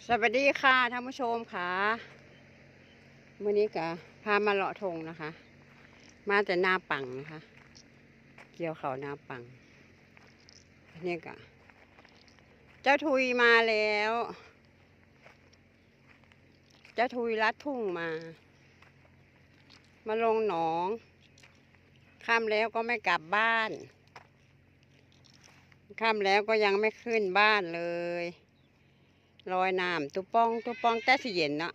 สวัสดีค่ะท่านผู้ชมค่ะ มื้อนี้ก็พามาเลาะท่งนะคะ มาแต่นาปังนะคะ เกี่ยวข้าวนาปัง นี่ก็ เจ้าทุยมาแล้ว เจ้าทุยลัดทุ่งมา มาลงหนอง ค่ำแล้วก็ไม่กลับบ้าน ค่ำแล้วก็ยังไม่ขึ้นบ้านเลย ลอยน้ำตุ๊ป่องตุ๊ป่อง แต่สิเย็นเนาะ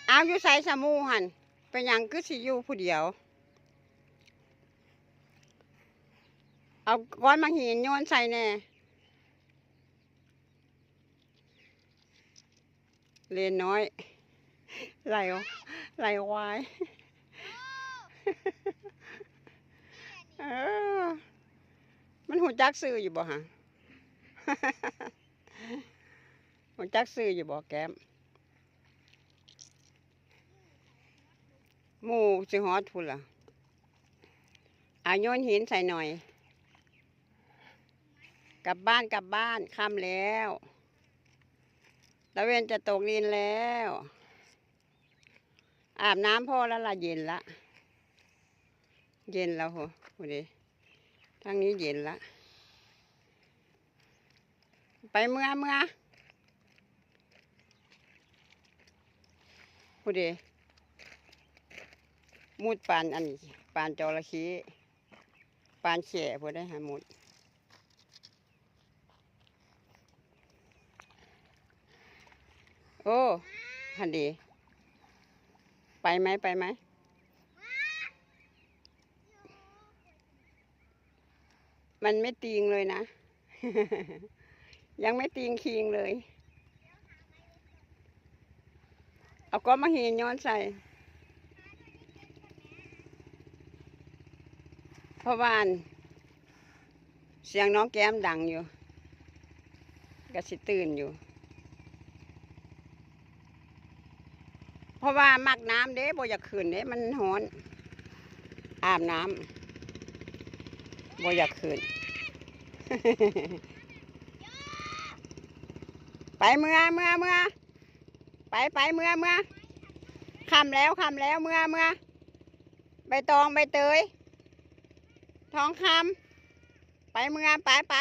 อ้าว อยู่ไสซะหมู่หั่น เป็นหยังคือสิอยู่ผู้เดียว เอาก้อนหมากหินโยนใส่แหน่ เลนน้อย ไหล ไหลควาย เออ มันฮู้จักชื่ออยู่บ่หะ ฮู้จักชื่ออยู่บ่แก้ม หมู่สิฮอดพุ้นล่ะ อา โยนหินใส่หน่อย กลับบ้าน กลับบ้าน ค่ำแล้ว ตะเว็นจะตกดินแล้ว อาบน้ำพอแล้วล่ะ เย็นละ เย็นแล้วโห พุ้นเด้ ทางนี้เย็นละ ไปเมือ เมือ พุ้นเด้ มุดปานอัน ปานจระเข้ ปานแข่พุ้นเด้ หามุด โอ้ หั่นเด้ ไปไหม ไปไหม มันไม่ติงเลยนะ ยังไม่ติงคิงเลย เอาก้อนหมากหินโยนใส่ เพราะว่าอัน เสียงน้องแก้มดังอยู่ ก็สิตื่นอยู่ เพราะว่ามักน้ำเด้ บ่อยากขึ้นเด้ มันร้อน อาบน้ำ บ่อยากขึ้น ไปเมือ เมือ เมือ ไป ไป เมือ เมือ ค่ำแล้ว ค่ำแล้ว เมือ เมือ ใบตอง ใบเตย ทองคำ ไปเมือ ไป ไป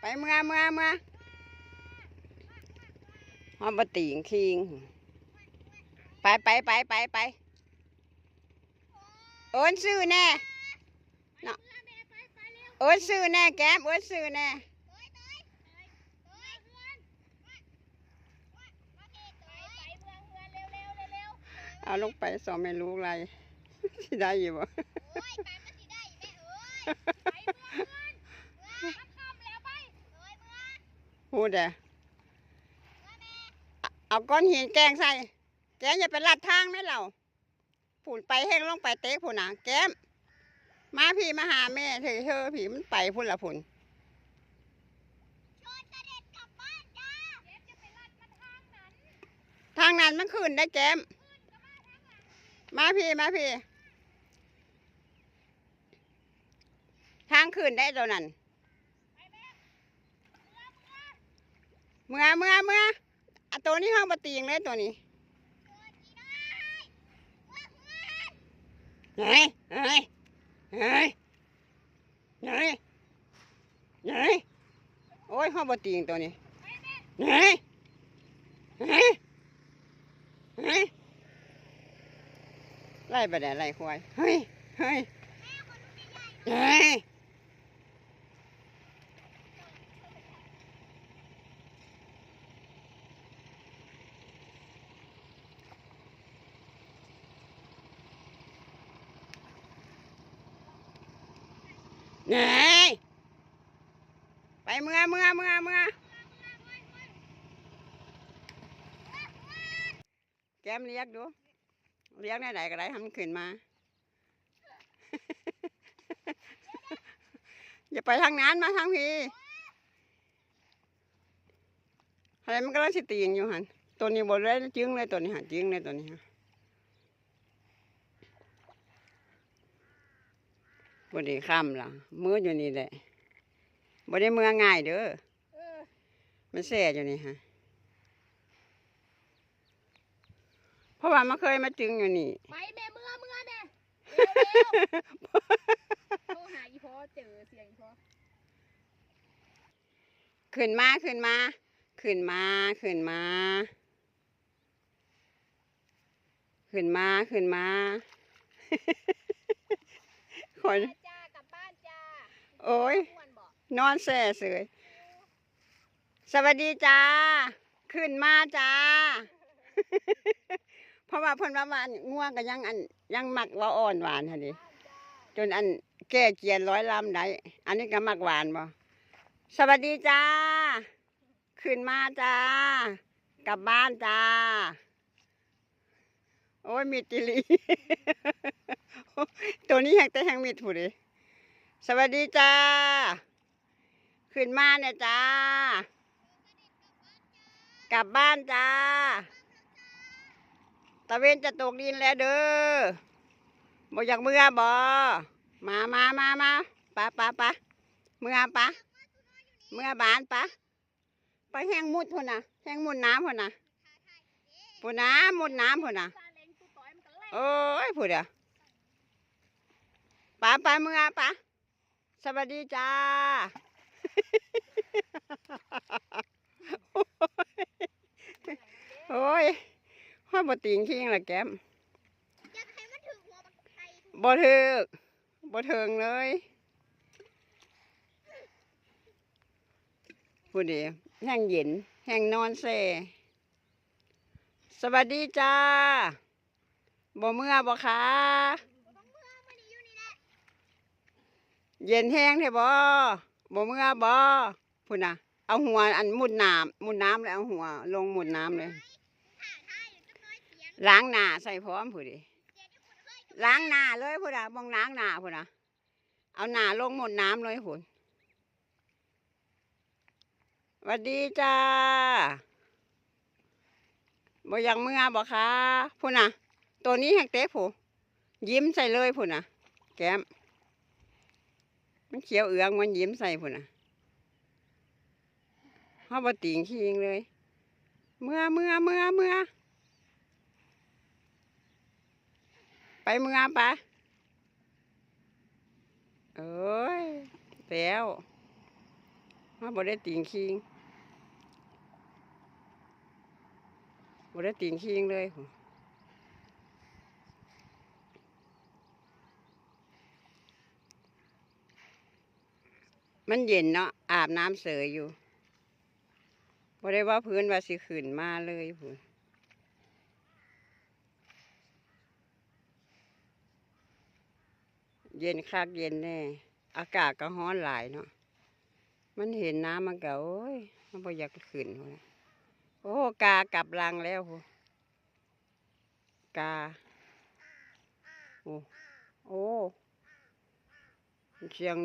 ไปเมือ เมือ เมือ ฮอดบ่ติงคิง ไป ไป ไป ไป ไป เอิ้นชื่อแหน่ เนาะ เอิ้นชื่อแหน่แก้ม เอิ้นชื่อแหน่ เอาลงไปสองแม่ลูกไล่ สิได้อยู่บ่ พูดเด้อ เอาก้อนหินแกล้งใส่ แกอย่าไปลัดทางแม่นเหล่า พุ้นไปแฮงลงไปเต๊กพุ้นน่ะ แก้ม มาพี้ มาหาแม่เธอ เธอพี้ มันไปพุ้นละพุ้น ทางนั้นมันขึ้นได้แก้ม มาพี้ มาพี้ ทางขึ้นได้ตัวนั้น เมือ เมือ เมือ อะ โตนี้เฮาบ่ติงเลยโตนี้ เฮ้ย เฮ้ย เฮ้ย เฮ้ย เฮ้ย โอ้ย เฮาบ่ติงโตนี้ เฮ้ย เฮ้ย เฮ้ย ไล่ไปได้ไล่ควาย เฮ้ย เฮ้ย เฮ้ย เฮ้ย ไปเมือ เมือ เมือ เมือ แก้มเรียกดู เรียกแนวใดก็ได้ให้มันขึ้นมา อย่าไปทางนั้น มาทางพี้ อะไรมันกำลังสิติงอยู่หั่น ตัวนี้บ่ได้จึ้งเลย ตัวนี้หั่น จึ้งเลย ตัวนี้หั่น บ่ได้ค่ำละ มื้ออยู่นี่แหละ บ่ได้เมือง่ายเด้อ เออ ມັນແຊ່ຢູ່ນີ້ຮະ ເພາະວ່າມັນເຄີຍມາຈຶ່ງຢູ່ນີ້. ໄປແມ່ ເມືອ ເມືອແມ່ ເລັວໆ ໂທຫາອີ່ພໍ່ ເຈີສຽງອີ່ພໍ່. ຂຶ້ນມາ ຂຶ້ນມາ ຂຶ້ນມາ ຂຶ້ນມາ. ຂຶ້ນມາ ຂຶ້ນມາ ຂ້ອຍ ມາຈ້າ ກັບບ້ານຈ້າ. ໂອ້ຍ ມ່ວນບໍ່? ນອນແຊ່ເສີຍ. ສະຫວັດດີຈ້າ ຂຶ້ນມາຈ້າ. ເພາະວ່າເພິ່ນວ່າ ວ່າງົວກໍຍັງ ອັນ ຍັງມັກເວົ້າອ່ອນຫວານຫັ້ນເດ ຈົນ ອັນ ແກ່ກຽນລອຍລຳໄດ້. ອັນນີ້ກໍມັກຫວານບໍ່? ສະຫວັດດີຈ້າ. ຂຶ້ນມາຈ້າ ກັບບ້ານຈ້າ. ໂອ້ຍ ມິດອີ່ຫຼີ ໂຕນີ້ແຮງແຕ່ແຮງມິດພຸ້ນເດ. ສະຫວັດດີຈ້າ ຂຶ້ນມາແດ່ຈ້າ ກັບບ້ານຈ້າ. ຕາເວັນຈະຕົກດິນແລ້ວເດີ ບໍ່ຢາກເມືອບໍ່? ມາ ມາ ມາ ມາ ປະ ປະ ປະ ເມືອປະ ເມືອບ້ານປະ. ໄປແຮງມຸດພຸ້ນນະ ແຮງມຸດນ້ຳພຸ້ນນະ ພຸ້ນນະ ມຸດນ້ຳພຸ້ນນະ. ໂອ້ຍ ພຸ້ນເດ ໄປ ໄປ ເມືອປະ. ສະຫວັດດີຈ້າ. ໂອ້ຍ ຮອດບໍ່ຕີງຄີງລະແກ້ມ. ຢາກໃຫ້ມັນຖືກຫົວບັກໄກ່ ບໍ່ຖືກ ບໍ່ເຖິງເລີຍ. ພຸ້ນເດ ແຮງເຢັນ ແຮງນອນແຊ່. ສະຫວັດດີຈ້າ ບໍ່ເມືອບໍ່ຄະ? ເຢັນແຮງແທ້ບໍ່? ບໍ່ເມືອບໍ່? ພຸ້ນນະ ເອົາຫົວ ອັນ ມຸດນ້ຳ ມຸດນ້ຳແລ້ວເອົາຫົວລົງມຸດນ້ຳເລີຍ. ລ້າງໜ້າໃສ່ພ້ອມພຸ້ນເດ ລ້າງໜ້າເລີຍພຸ້ນນະ ເບິ່ງລ້າງໜ້າພຸ້ນນະ ເອົາໜ້າລົງໝົດນ້ຳເລີຍພຸ້ນ. ຫວັດດີຈ້າ ບໍ່ຢາກເມືອບໍ່ຄະ? ພຸ້ນນະ ໂຕນີ້ແຮງເຕະ ພຸ້ນ ຍິ້ມໃສ່ເລີຍພຸ້ນນະ ແກ້ມ ມັນຂຽວເອືອງ ມັນຍິ້ມໃສ່ພຸ້ນນະ. ເຮົາບໍ່ຕີງຄີງເລີຍ ເມືອ ເມືອ ເມືອ ເມືອ ໄປ ເມືອໄປ. ໂອ້ຍ ແລ້ວ ເຮົາບໍ່ໄດ້ຕີງຄີງ ບໍ່ໄດ້ຕີງຄີງເລີຍ. ມັນເຢັນເນາະ ອາບນ້ຳເສີຍຢູ່ ບໍ່ໄດ້ເວົ້າພື້ນວ່າຊິຂຶ້ນມາເລີຍພຸ້ນ. ເຢັນຄັກເຢັນແນ່ ອາກາດກໍຮ້ອນຫຼາຍເນາະ ມັນເຫັນນ້ຳມັນກໍ ໂອ້ຍ ມັນບໍ່ຢາກຂຶ້ນພຸ້ນນະ. ໂອ້ ກາກັບລັງແລ້ວພຸ້ນ ກາ ໂອ້ ໂອ້ ສຽງ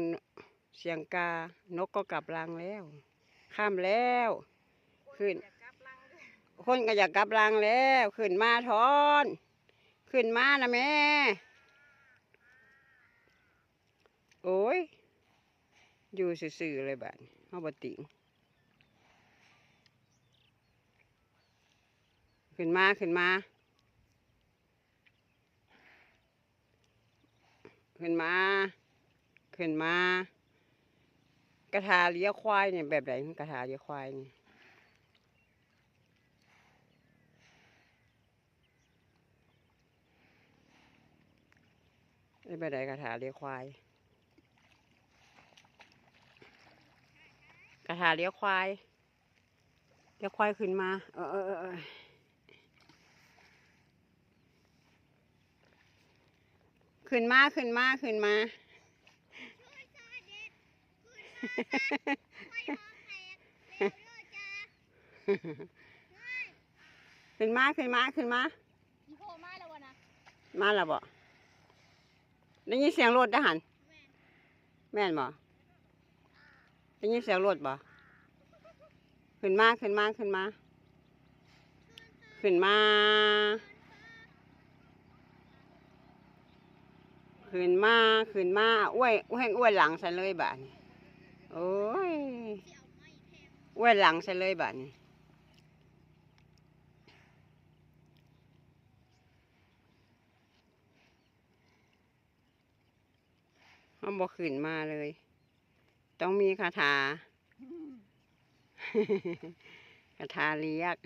ສຽງກາ ນົກກໍກັບລັງແລ້ວ ຄ່ຳແລ້ວ ຂຶ້ນ ຄົນກໍຢາກກັບລັງແລ້ວ ຂຶ້ນມາທ້ອນ ຂຶ້ນມານະແມ່. ໂອ້ຍ ຢູ່ຊື່ໆເລີຍບາດນີ້ ເຮົາບໍ່ຕິງ ຂຶ້ນມາ ຂຶ້ນມາ ຂຶ້ນມາ ຂຶ້ນມາ. ກະຖາລ້ຽງຄວາຍນີ້ແບບໃດ? ກະຖາລ້ຽງຄວາຍນີ້ ເຮັດແບບໃດ? ກະຖາລ້ຽງຄວາຍ ກະຖາລ້ຽງຄວາຍ ລ້ຽງຄວາຍຂຶ້ນມາ ເອີ ເອີ ເອີ ເອີ ຂຶ້ນມາ ຂຶ້ນມາ ຂຶ້ນມາ. ຂຶ້ນມາ ຂຶ້ນມາ ຂຶ້ນມາ. ອີ່ພໍ່ມາແລ້ວບໍ່ນະ? ມາແລ້ວບໍ່? ໄດ້ຍິນສຽງລົດເດ້ຫັ້ນ ແມ່ນບໍ່? ໄດ້ຍິນສຽງລົດບໍ່? ຂຶ້ນມາ ຂຶ້ນມາ ຂຶ້ນມາ ຂຶ້ນມາ ຂຶ້ນມາ ຂຶ້ນມາ. ອວຍ ແຮງອວຍຫຼັງໃສ່ເລີຍບາດນີ້ ໂອ້ຍ. ອວຍຫຼັງໃສ່ເລີຍບາດນີ້. ເຮົາບໍ່ຂຶ້ນມາເລີຍ ຕ້ອງມີຄາຖາ ຄາຖາລຽກ.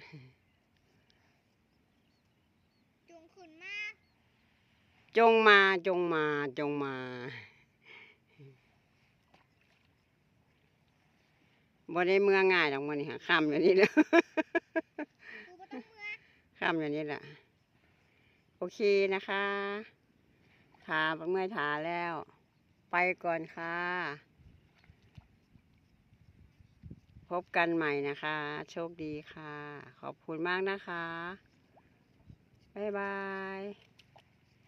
ຈົ່ງຂຶ້ນມາ ຈົ່ງມາ ຈົ່ງມາ ຈົ່ງມາ. ບໍ່ໄດ້ເມືອງ່າຍດອກມື້ນີ້ ຄ່ຳຢູ່ນີ້ແຫຼະ ຄືບໍ່ຕ້ອງເມືອ ຄ່ຳຢູ່ນີ້ແຫຼະ. ໂອເຄນະຄະ ຖ້າ ເມື່ອຍຖ້າແລ້ວ ໄປກ່ອນຄ່ະ ພົບກັນໃໝ່ນະຄະ ໂຊກດີຄ່ະ ຂອບຄຸນມາກນະຄະ ບາຍບາຍ.